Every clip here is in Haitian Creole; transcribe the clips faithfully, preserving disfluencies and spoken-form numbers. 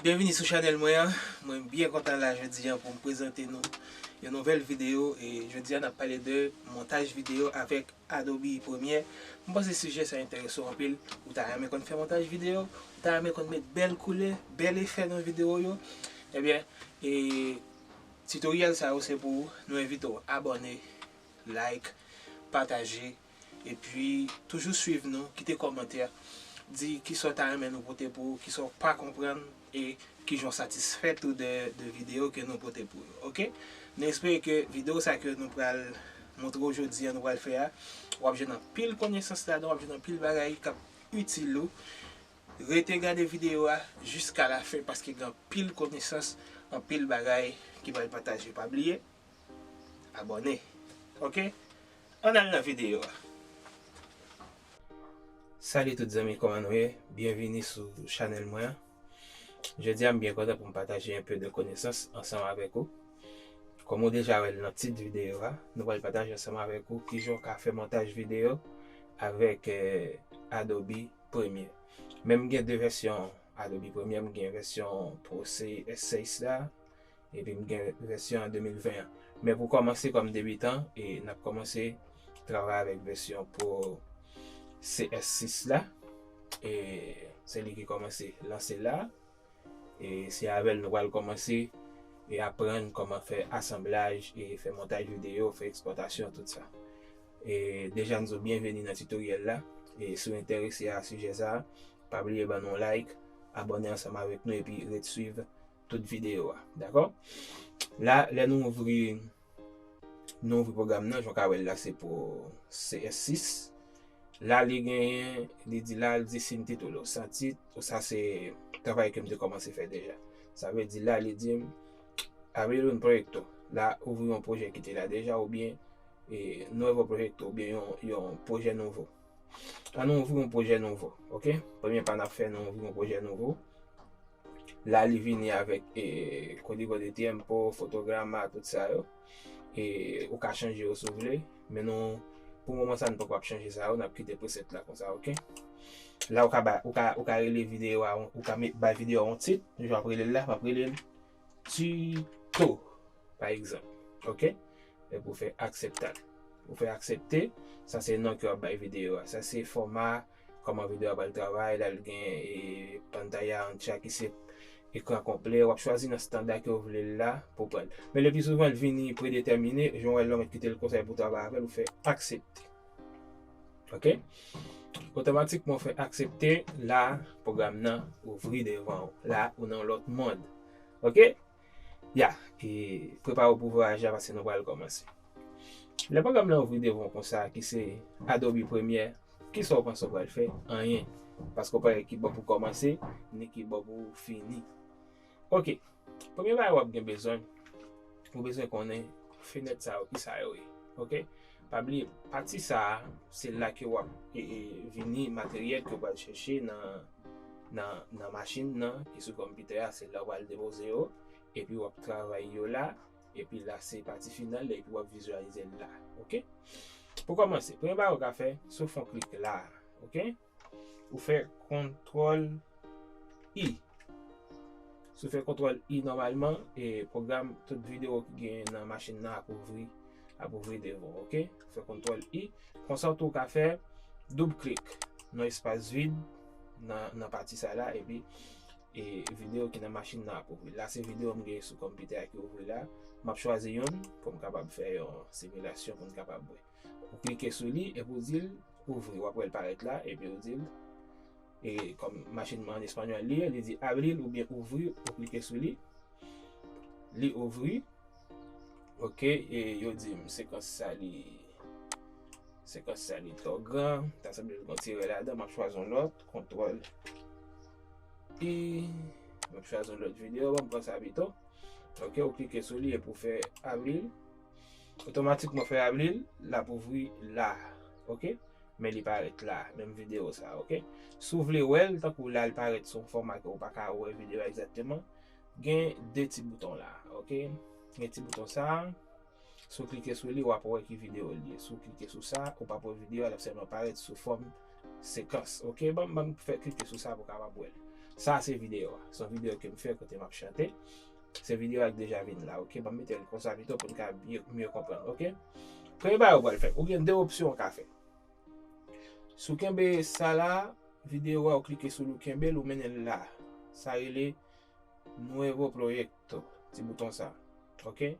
Byenvini sou chanèl mwen an. Mwen byen kontan la jodi an pou m prezante nou yon nouvèl videyo. E jodi an n ap pale de montaj videyo avèk Adobe Premiere. M panse sijè sa enterese w anpil. Ou ta renmen konn fè montaj videyo, ou ta renmen konn met bèl koulè, bèl efè nan videyo yo. Ebyen, e, titoryèl sa yo se pou ou. Nou envite w abòne, like, pataje, epi toujou swiv nou, kite kòmantè, di kisa w ta renmen nou pote pou ou, kisa w pa konprann e kijan w satisfè tou de, de videyo ke nou pote pou ou, oke? Nou espere ke videyo sa ke nou pral montre w jodi an, nou pral fè a, w ap jwenn anpil konesans ladan, w ap jwenn anpil bagay k ap itil ou. Rete gade videyo a jiska lafen paske gen anpil konesans, anpil bagay ki pral pataje. Pa bliye, abòne. Oke? Ann al nan videyo a. Salut tout zanmi, kòman nou ye? Byenvini sou chanèl mwen an. Jodi a, m byen kontan pou m pataje enpe de konesans ansanm avèk ou. Kòm ou deja wè l nan tit videyo a, nou pral pataje ansanm avèk ou kijan w ka fè montaj videyo avèk, eh, Adobe Premiere. Men m gen de vèsyon Adobe Premiere, m gen vèsyon Pro C S six la, epi m gen vèsyon de mil ven an. Men pou kòmanse kòm debitan, e n ap kòmanse travay avèk vèsyon Pro C S six la. E se li ki kòmanse lanse la. E se avè l nou pral kòmanse e aprann kòman fè asanblaj e fè montaj videyo, fè ekspòtasyon, tout sa. E deja n di w byenveni nan titoryèl la. E si w enterese a sijè sa, pa bliye ban nou like, abòne ansanm avèk nou epi ret swiv tout videyo a, dakò? La, lè nou ouvri, nou ouvri pwogram nan, jan w ka wè l la, se pou C S six. La, li genyen, li di la, li di sin tit ou lo, san tit, ou sa se travay ke m te kòmanse fè deja. Sa vle di la, li di m, abrir un proyecto. La, ouvri yon pwojè ki te la deja, oubyen, e, nuevo proyecto, oubyen yon, yon pwojè nouvo. Ann nou ouvri yon pwojè nouvo, oke? Premye pa n ap fè, nou ouvri yon pwojè nouvo. La, li vini avèk, e, código de tiempo, fotograma, tout sa yo. E ou ka chanje yo si w vle. Men nou, pou moman sa, nou poko ap chanje sa yo. N ap kite preset la konsa, oke? La, ou ka ba, ou ka, ou ka rele videyo a, ou ka met, bay videyo a yon tit. Jan w ap rele l la, m ap rele l Tuto, pa egzanp. Oke? Epi w fè aksepte. Ou fè aksepte, sa se non ke w ap bay videyo a. Sa se fòma, kòman videyo a pral travay, la l gen, e, pantalla ancha ki se ekran konplè, w ap chwazi nan estanda ke w vle l la pou pran l. Men le pli souvan l vini predetèmine, jan w wè l la w mèt kite l konsa epi w travay avè l, ou fè aksepte. Oke? Otomatikman w fè aksepte, la pwogram nan ouvri devan w. La ou nan yon lòt mond. Oke? Ya, e prepare w pou vwayaje a paske nou pral kòmanse. Lè pwogram nan ouvri devan w konsa, ki se Adobe Premiere, kisa w panse w pral fè? Anyen. Paske w pa wè ki bò pou kòmanse, ni ki bò pou fini. Oke. Premye bagay w ap gen bezwen, ou bezwen konnen fenèt sa yo, kisa yo ye. Oke? Pa bliye, pati sa a, se la ke w ap, e, e, vini materyèl ke w pral chèche nan, nan, nan machin nan, ki sou konpitè a, se la w pral depoze yo, epi w ap travay yo la, epi la se pati final la, epi w ap vizyalize l la. Oke? Pou kòmanse, premye bagay ou ka fè, se w fè yon klik la, oke? Ou fè kontwòl I. Si w fè kontwòl I nòmalman, e pwogram, tout videyo ki gen nan machin nan ap ouvri, ap ouvri devan w, oke? Fè kontwòl I. Konsa tou w ka fè doub klik nan espas vid nan, nan pati sa la, epi e videyo ki nan machin nan ap ouvri. La se videyo m gen sou konpitè a ki ouvri la. M ap chwazi youn pou m kapab fè yon similasyon pou n kapab wè. Ou klike sou li epi w di l ouvri. W ap wè l parèt la epi w di l, e kòm machin mwen an espanyòl li ye, li di abrir oubyen ouvrir, ou klike sou li. Li ouvri. Oke, e yo di m sekans sa li, sekans sa li twò gran, ta sanble l gon tirè ladan, m ap chwazi yon lòt, kontwòl I, m ap chwazi yon lòt videyo, ban m pran sa pito. Oke, ou klike sou li epi w fè abrir. Otomatikman w fè abrir, l ap ouvri la. Oke? Men li parèt la, menm videyo sa, oke? Si w vle wè l, tankou la l parèt sou yon fòma ke w pa ka wè videyo a egzakteman, gen de ti bouton la, oke? Gen ti bouton sa, si w klike sou li, w ap wè ki videyo l ye. Si w klike sou sa, ou p ap wè videyo a, l ap sèlman parèt sou fòm sekans, oke? Ban m, ban m fè klike sou sa pou w kapab wè l. Sa se videyo a. Se yon videyo ke m fè kote m ap chante. Se videyo a ki deja vin la, oke? Ban m mete l konsa pito pou n ka byen, mye konprann, oke? Premye bagay ou pral fè, ou gen de opsyon ou ka fè. Si w kenbe sa la, videyo a, ou klike sou li, ou kenbe l, ou mennen l la. Sa rele Nuevo Proyecto, ti bouton sa. Oke?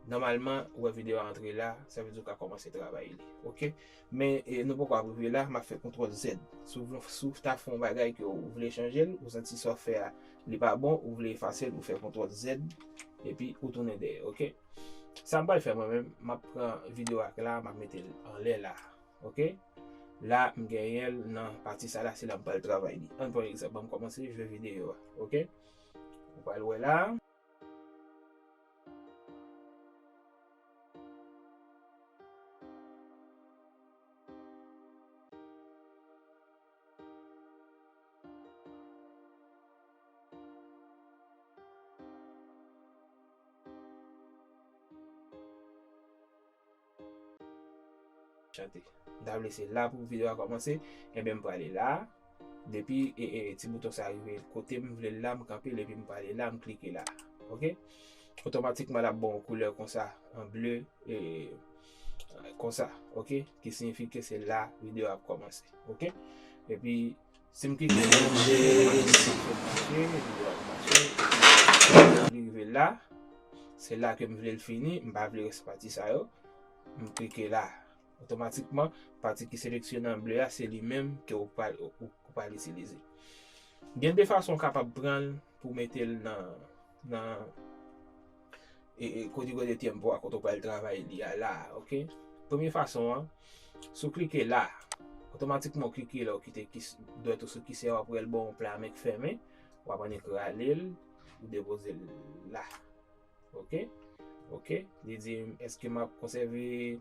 Nòmalman, ou wè videyo a antre la, sa vle di ou ka kòmanse travay li. Oke? Men, e, nou poko ap rive la, m ap fè kontwòl Z. Si w, si w ta fè yon bagay ke w vle chanje l, ou santi sa w fè a, li pa bon, ou vle efase l, ou fè kontwòl Z, epi ou tounen dèyè, oke? Sa m pral fè mwen menm, m ap pran videyo a la, m ap mete l anlè la, oke? La, m genyen l nan pati sa la, se la m pral travay li. Ann pran egzanp, ban m kòmanse jwe videyo a, oke? Ou pral wè la. Chante. M ta vle se la pou videyo a kòmanse, enben m prale la. Depi e, e, ti bouton sa rive kote m vle l la, m kanpe l epi m prale la, m klike la. Oke? Otomatikman, l ap ba w yon koulè konsa, an ble, e, konsa, oke? Ki siyifi ke se la videyo a ap kòmanse, oke? Epi, si m klike, li rive la, se la ke m vle l fini, m pa vle rès pati sa yo, m klike la. Otomatikman, pati ki seleksyone an ble a, se li menm ke ou pral, ou, ou pral itilize. Gen de fason w kapab pran l pou w mete l nan, nan, e, e, código de tiempo a kote w pral travay li a la, oke? Premye fason an, si w klike la, otomatikman w klike la, w kite kis-, dwèt ou sou kisè a, w ap wè l ba w yon pla men k fèmen, w ap annik rale l, ou depoze l la. Oke? Oke? Li di m, èske m ap konsève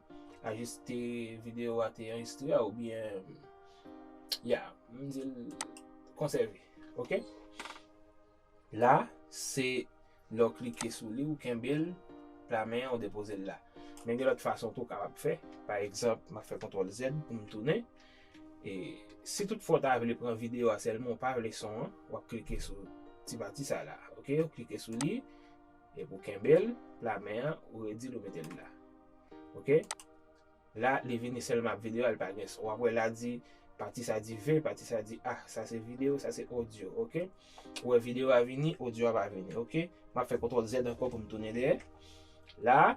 ajiste videyo a te anrejistre a oubyen, ya, m di l konsève. Oke? La, se lè w klike sou li, ou kenbe l, pla men an, ou depoze l la. Men gen lòt fason tou w kapab fè. Pa egzanp, m ap fè kontwòl Z pou m tounen. E si toutfwa w ta vle pran videyo a sèlman, ou pa vle son an, w ap klike sou ti pati sa la, oke? Ou klike sou li, epi w kenbe l, pla men an, ou redi l, ou mete l la. Oke? La, li vini sèlman ap videyo a, li pa gen son. W ap wè la di, pati sa di V, pati sa di A. Sa se videyo, sa se odyo, oke? Ou wè videyo a vini, odyo a pa vini, oke? M ap fè kontwòl Z ankò pou m tounen dèyè. La,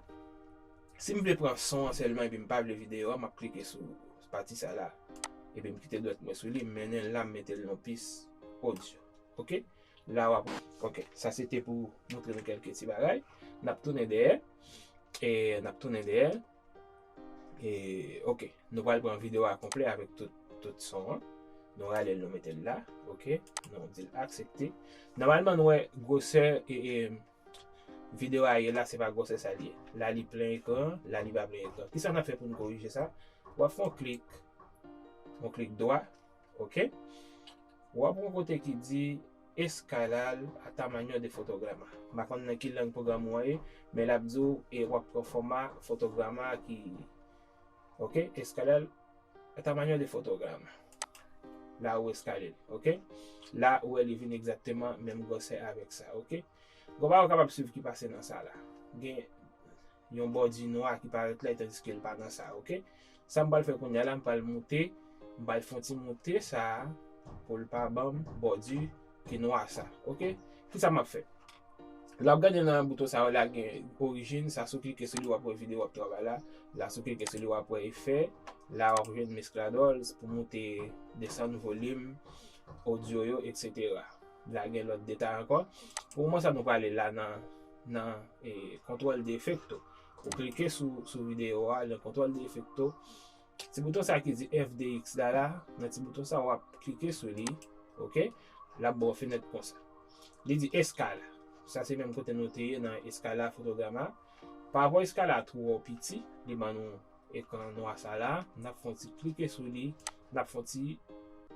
si m vle pran son an sèlman epi m pa vle videyo a, m ap klike sou pati sa la. Epi m kite dwèt mwen sou li, m mennen l la, m mete l nan pis odyo. Oke? La w ap, oke, sa se te pou montre nou kèlke ti bagay. N ap tounen dèyè. E n ap tounen dèyè. E, oke, nou pral pran videyo a konplè avèk tout, tout son an. Nou rale l, nou mete l la, oke. Nou di l aksepte. Nòmalman, nou wè gwosè e, e videyo a ye la, se pa gwosè sa l ye. La, li plen ekran, la, li pa plen ekran. Kisa n ap fè pou n korije sa? W ap fè yon klik, yon klik dwa, oke. W ap wè yon kote ki di escalar a tamaño de fotograma. M pa konn nan ki lang pwogram ou an ye, men l ap di w e w ap pran fòma fotograma ki, oke, escalar a tamaño de fotograma. La ou eskale l, oke? La ou wè li vin egzakteman menm gwosè avèk sa, oke? Gon bagay ou kapab swiv ki pase nan sa la. Gen yon bòdi nwa ki parèt la, tandiske l pa nan sa, oke? Sa m pral fè kounye a la, m pral moute, m pral fè yon ti moute sa a pou l pa ban m bòdi ki nwa sa, oke? Kisa m ap fè? Lè w ap gade nan bouton sa yo la, gen orijin, sa si w klike sou li, w ap wè videyo w ap travay la. La si w klike sou li, w ap wè efè. La w ap jwenn mezclador pou moute, desann volim, odyo yo, etsetera. La gen lòt detay ankò. Pou moman sa, nou prale la nan, nan, e, control de efecto. Ou klike sou, sou videyo a, nan control de efecto. Ti bouton sa ki di F D X la, la, nan ti bouton sa, w ap klike sou li, oke? L ap ba w fenèt konsa. Li di escala. Sa se menm kote nou te ye nan escala fotograma. Parapò escala twò piti, li ban nou ekran nwa sa la, n ap fè yon ti klike sou li, n ap fè yon ti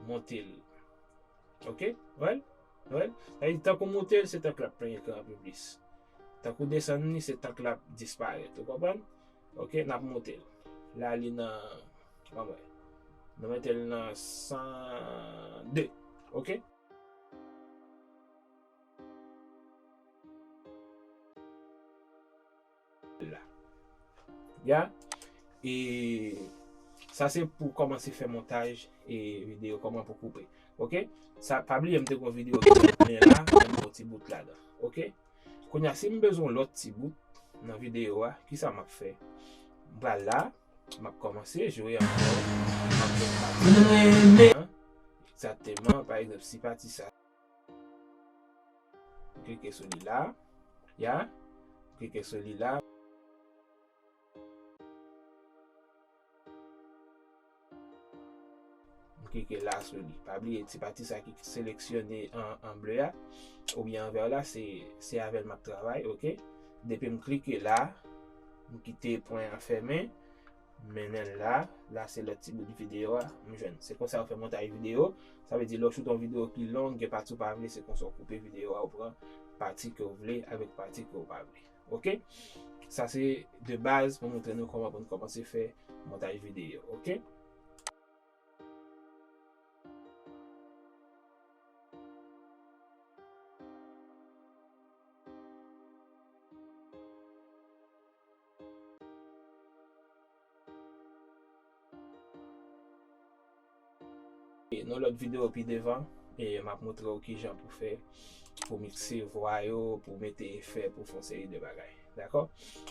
monte l. Oke? Wè l? Wè l? Sa vle di, tank ou moute l, se tank l ap plen ekran an pi plis. Tank ou desann li, se tank l ap disparèt. Ou konprann? Oke, n ap moute l. La, li nan, ban mwen. Nou mete l nan san de. Oke? Ya. E sa se pou kòmanse fè montaj e videyo, kòman pou koupe. Oke? Sa, pa bliye m te gon videyo ki te toune la, m te yon ti bout ladan. Oke? Kounye a, si m bezwen yon lòt ti bout nan videyo a, kisa m ap fè? M pral la, m ap kòmanse jwe ankò. M ap jwe pati sa. Egzakteman, pa egzanp, si pati sa. M klike sou li la. Ya. M klike sou li la. M klike la sou li. Pa bliye ti pati sa ki seleksyone an, an ble a, oubyen an vè la, se, se avè l m ap travay, oke? Depi m klike la, m kite pwen an fèmen, mennen l la, la se lòt ti bout videyo a, m jwenn. Se konsa yo fè montaj videyo. Sa vle di, lè w choute yon videyo ki long, gen pati w pa vle, se konsa w koupe videyo a, w pran pati ke w vle avèk pati ke w pa vle. Oke? Sa se de baz pou montre nou kòman pou n kòmanse fè montaj videyo. Oke? E nan lòt videyo pi devan, e m ap montre w kijan pou fè, pou mikse vwa yo, pou mete efè, pou fè yon seri de bagay. Dakò?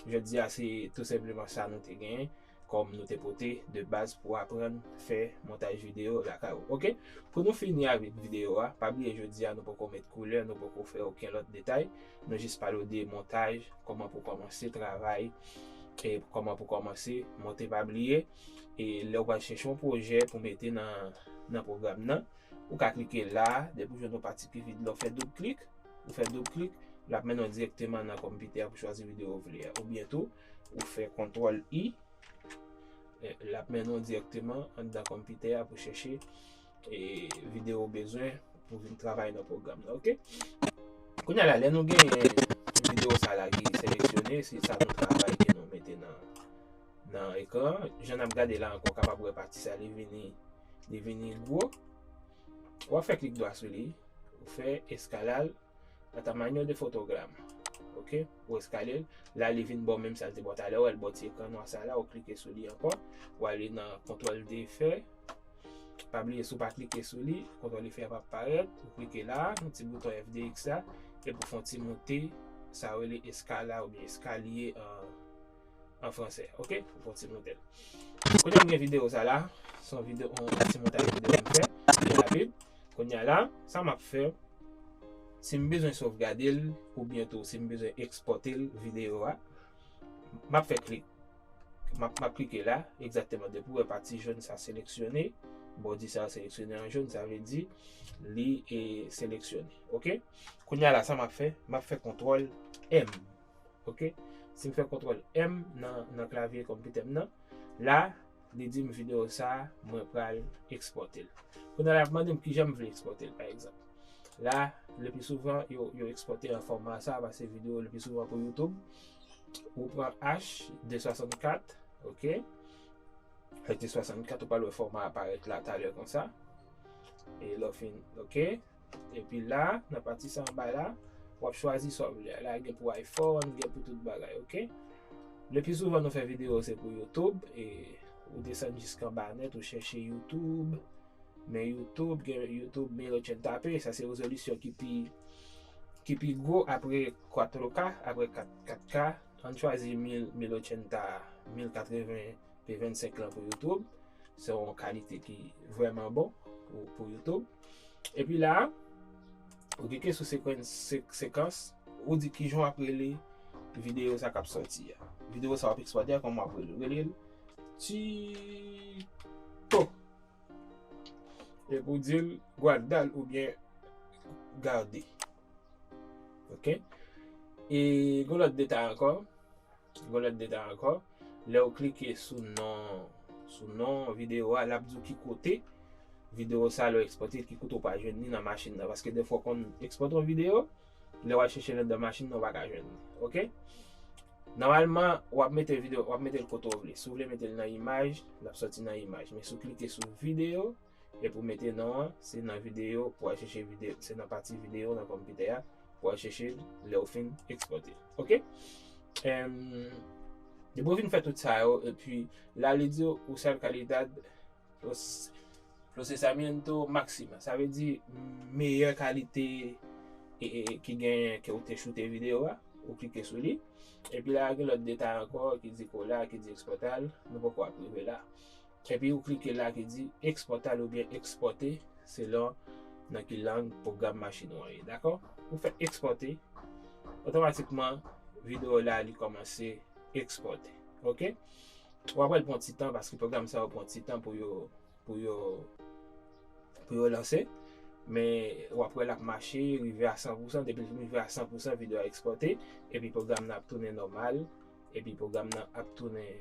Jodi a, se tou senpleman sa nou te genyen kòm nou te pote de baz pou aprann fè montaj videyo lakay ou. Oke? Pou nou fini avèk videyo a, pa bliye jodi a nou poko met koulè, nou poko fè okenn lòt detay. Nou jis pale w de montaj, kòman pou kòmanse travay, e kòman pou kòmanse monte. Pa bliye, e lè w pral chèche yon pwojè pou mete nan, nan pwogram nan, ou ka klike la, depi w jwenn yon pati ki vid, lè w fè doub klik, ou fè doub klik, l ap mennen w dirèkteman nan konpitè a pou chwazi videyo ou vle a. Oubyen tou, ou fè kontwòl I, e, l ap mennen w dirèkteman anndan konpitè a pou chèche, e, videyo ou bezwen pou vin travay nan pwogram nan, oke? Kounye a la, lè nou genyen videyo sa la ki seleksyone, se sa nou travay ke nou mete nan, nan ekran an. Jan n ap gade la ankò, w kapab wè pati sa, li vini, li vini gwo. W ap fè klik dwa sou li, ou fè eskalal, la ta manyo de fotogram. Oke? Ou eskale l. La, li vin bò menm sa l te bò talè. Ou wè l bò ti ekran nwa sa la, ou klike sou li ankò. Ou ale nan kontwòl D fè. Pa bliye, si w pa klike sou li, kontwòl F ap parèt. Ou klike la, yon ti bouton F D X la. Epi w fè yon ti moute, sa yo rele eskala oubyen eskalye an, an fransè. Oke? Ou fè yon ti moute l. Kounye a m gen videyo sa la. Se yon videyo, yon ti montaj videyo m fè. Byen rapid. Kounye a la, sa m ap fè, si m bezwen sovgade l, oubyen tou, si m bezwen ekspòte l, videyo a, m ap fè klik. M ap, m ap klike la, egzakteman. Depi w wè pati jòn sa seleksyone, bò di sa seleksyone an jòn, sa vle di li e seleksyone. Oke? Kounye a la, sa m ap fè, m ap fè kontwòl M. Oke? Si m fè kontwòl M nan, nan klavye konpitè m nan, la, li di m videyo sa, mwen pral ekspòte l. Kounye a la, l ap mande m kijan m vle ekspòte l, pa egzanp. La, le pli souvan, yo, yo ekspòte an fòma sa, paske videyo le pli souvan pou YouTube. Ou pran H de swasannkat, oke? H de swasannkat, ou pral wè fòma a parèt la talè konsa. E lè w fin, oke? Epi la, nan pati sa anba la, w ap chwazi sa w vle. La gen pou iPhone, gen pou tout bagay, oke? Le pli souvan nou fè videyo se pou YouTube, e ou desann jiskanba nèt, ou chèche YouTube, men YouTube, gen YouTube mil ochenta p, sa se rezolisyon ki pi, ki pi gwo apre kwatro K, apre kat, kat K. Ann chwazi mil, mil ochenta, mil katreven p vennsenk lan pou YouTube. Se yon kalite ki vrèman bon pou, pou YouTube. Epi la, ou klike sou sekwen-, sek-, sekans, ou di kijan w ap rele videyo sa k ap sòti a. Videyo sa w ap ekspòte a, kòman w ap rele l? Rele l Tito. Epi w di l Gwadal oubyen Gade. Oke? E gon lòt detay ankò. Gon lòt detay ankò. Lè w klike sou non, sou non videyo a, l ap di w ki kote videyo sa, lè w ekspòte, ki kote w pral jwenn li nan machin nan. Paske defwa w konn ekspòte yon videyo, lè w al chèche l anndan machin nan, w pa ka jwenn li. Oke? Nòmalman, w ap mete videyo, w ap mete l kote w vle. Si w vle mete l nan imaj, l ap sòti nan imaj. Men si w klike sou videyo, epi w mete non an, se nan videyo pou w al chèche videyo, se nan pati videyo nan konpitè a pou w al chèche l lè w fin ekspòte. Oke? Em, Depi w fin fè tout sa yo, epi la li di w usar calidad pros- procesamiento máxima. Sa vle di meyè kalite e, e, ki genyen ke w te choute videyo a. Ou klike sou li. Epi la gen lòt detay ankò ki di kola, ki di exportar. Nou poko ap rive la. Epi ou klike la ki di exportar oubyen ekspòte selon nan ki lang pwogram machin ou an ye. Dakò? Ou fè ekspòte, otomatikman videyo la li kòmanse ekspòte. Oke? W ap wè l pran ti tan paske pwogram sa yo pran ti tan pou yo pou yo pou yo lanse. Men w ap wè l ap mache, rive a san pousan. Depi l rive a san pousan, videyo a ekspòte. Epi pwogram nan ap tounen nòmal. Epi pwogram nan ap tounen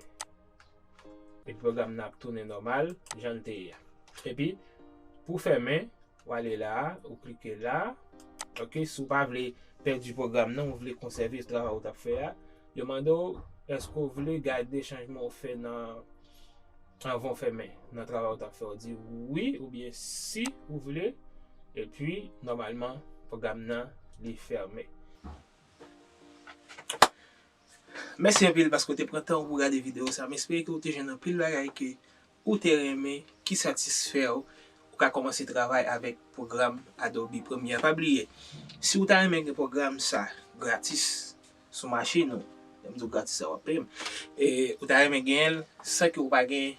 epi pwogram nan ap tounen nòmal jan l te ye a. Epi pou fèmen, w ale la, ou klike la. Oke, si w pa vle pèdi pwogram nan, ou vle konsève travay ou t ap fè a, yo mande w èske w vle gade chanjman ou fè nan anvan w fèmen nan travay ou t ap fè. Ou di wi oubyen si ou vle, epi nòmalman pwogram nan li fèmen. Mèsi anpil paske w te pran tan ou pou gade videyo sa. M espere ke w te jwenn anpil bagay ke ou te renmen, ki satisfè w. Ou ka kòmanse travay avèk pwogram Adobe Premiere. Pa bliye, si w ta renmen gen pwogram sa gratis sou machin ou, lè m di w gratis sa w ap peye m, e ou ta renmen genyen l san ke w pa gen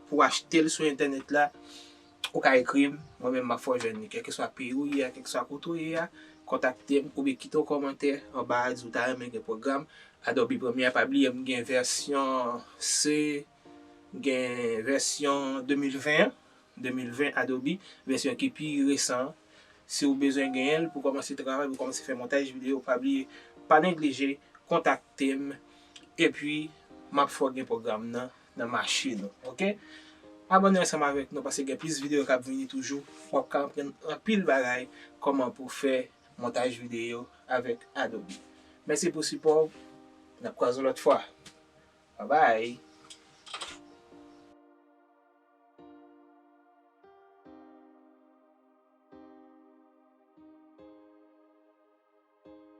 pou achte l sou entènèt la, ou ka ekri m. Mwen menm, m ap fè w jwenn li. Kèlkeswa peyi ou ye a, kèlkeswa kote ou ye a, kontakte m oubyen kite yon kòmantè anba a, di w ta renmen gen pwogram Adobe Premiere. Pa bliye, m gen vèsyon C, gen vèsyon de mil ven an, de mil ven Adobe, vèsyon ki pi resan an. Si w bezwen genyen l pou kòmanse travay, pou kòmanse fè montaj videyo, pa bliye, pa neglije kontakte m, epi m ap fè w gen pwogram nan nan machin ou, oke? Abòne ansanm avèk nou paske gen plis videyo k ap vini toujou. W ap ka aprann anpil bagay kòman pou fè montaj videyo avèk Adobe. Mèsi pou sipò w. N ap kwaze yon lòt fwa. Babay!